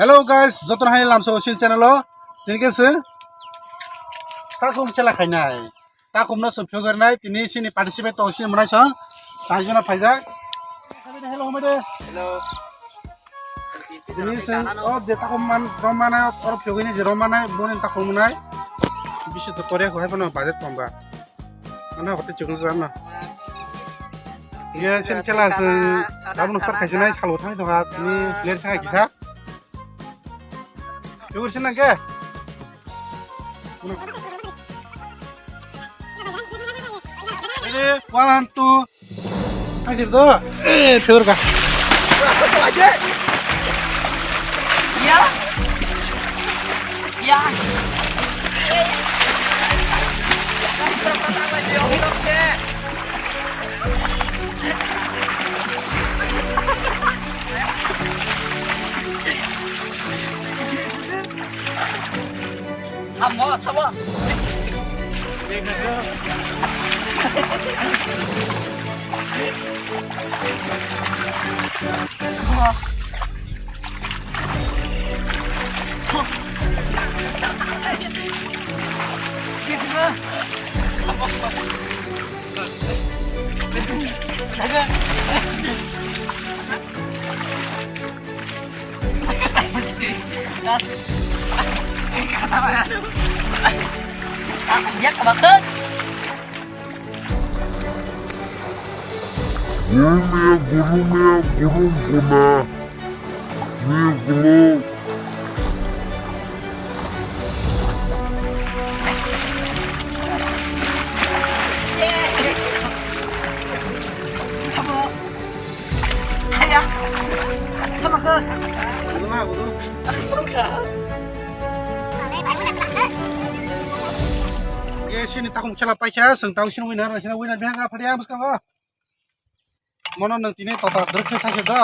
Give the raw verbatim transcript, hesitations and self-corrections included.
Hello guys, jotono hai lamso sin channel o. Tini ke se takhum khela khainai. Takhum no se phiyok ernai, tini sini participate tong sini manai song. Sai jona phaijak. Hello, homai de. Hello. Tini se o je takhum man rom manai, oro phiyok ni je rom manai, boni takhum manai. Bisi to tore ko hai bono budget kom ba. Ano hote chukno jana. Ye sen khela se. Abo no start khaisi nai, salo thang tong ha, tini player thang kisa. Yur sini nang ke? Ready, one, two. Kasih tu. Eh, fiur ka. Ya. Ya. Samo, samo. Gurumia, gurumia, gurum guna. Gurumia, guru. Haya. Sama ke? Ye sini takhum khela paisa, seng tau sini winner, sini winner biha ka phadia bwskango. Mono nang tini tota druk khe sakhe do.